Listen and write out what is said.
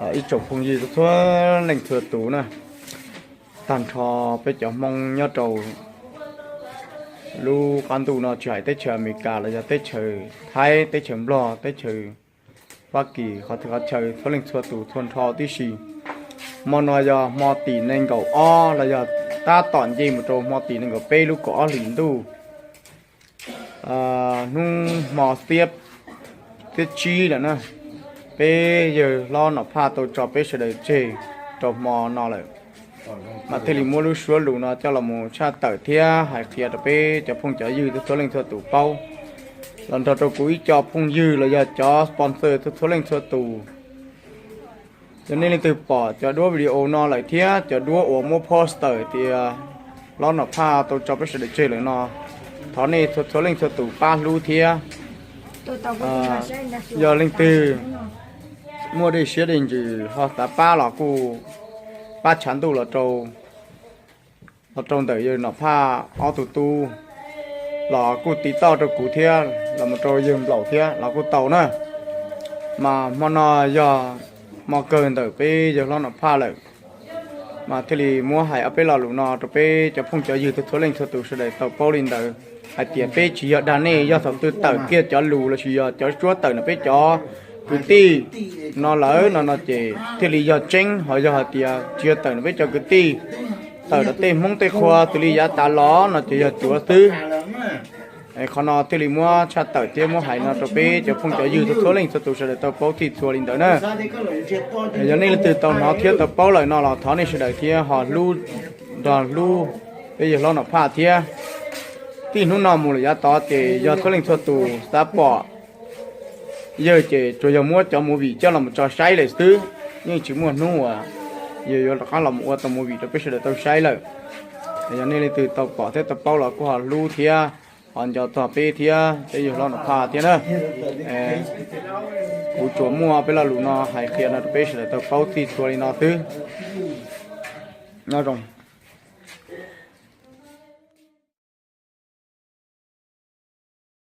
Ib tsoom phooj ywg txhua leej txhua tus na, tag nrho peb cov Hmoob nyob rau lub qab ntuj no, tsis hais teb chaws Amelikas los yog teb chaws Thaib, teb chaws Nplog, teb chaws Fab Kis, qhov twg qhov chaw txhua leej txhua tus txhua nrho tib si. Hmo no yog hmo tim nees nkaum ob los yog tab tom nce mus rau hmo tim nees nkaum peb lub kaum ob hlis ntuj. Hnub hmo xiab, xiab tsib lawm na, peb yawg hlob Nom Phaj tau tso peb sawv daws tseg rau hmo no lawm, mas thiaj li muab lub suab lus no coj los mus tshaj tawm thiab hais qhia rau peb cov phooj cov ywg txhua leej txhua tus paub. Los nrog rau kuv ib co phooj ywg los yog cov sponsor txhua leej txhua tus, yog nej leej twg pom cov duab video no lawm thiab cov duab uas muab post tawm tias hlob Nom Phaj tau tso peb sawv daws tseg lawm no, thov nej txhua txhua leej txhua tus pab hlub thiab. Yog leej twg muaj dej siab dej ntsws ho xav pab los kuj pab tshav ntuj los rau, los rau ntawm yawg Nom Phaj ob tug tub, los kuj tiv toj rau kuv thiab los mus rau yawg Nplaum thiab los kuj tau na. Mas hmo no yog hmo kawg ntawm peb yawg hlob Nom Phaj lawm, mas thiaj li muab hais ob peb lo lus no rau peb cov phooj cov ywg txhua leej txhua tus sawv daws tau paub li ntawd, hais tias peb tsis yog dag nej, yog thaum twg tawm kiag cov lus lossis yog cov suab tawm ntawm peb cov kwv tij no lawm no no ces thiaj li yog tseeb, ho yog hais tias tsis yog tawm ntawm peb cov kwv tij, tawm ntawm tej Hmoob tej qhua xws li yav tas los no ces yog cuav xwb. Qhov no thiaj li muab tshaj tawm thiab muab hais no rau peb cov phooj cov ywg txhua leej txhua tus sawv daws tau paub txhij txhua li ntawd na. Yog nej leej twg tau hnov thiab tau paub lawm no los thov nej sawv daws thiab ho hlub, nrog hlub peb yawg hlob Nom Phaj thiab. Txij hnub no mus lawm yav tod ces yog txhua leej txhua tus xav pom yawg ces tsuas yog muab cov movie coj los tso saib lawm xwb, yeej tsis muaj hnub uas yawg yuav rov qab los mus ua tau movie rau peb sawv daws tau saib lawm. Yog nej leej twg tau pom thiab tau paub los kuj ho hlub thiab ho nco txog peb thiab peb yawg hlob Nom Phaj thiab na. Kuv tsuas muaj peb lo lus no hais qhia no rau peb sawv daws tau paub txhij txhua li no xwb. Nyob zoo.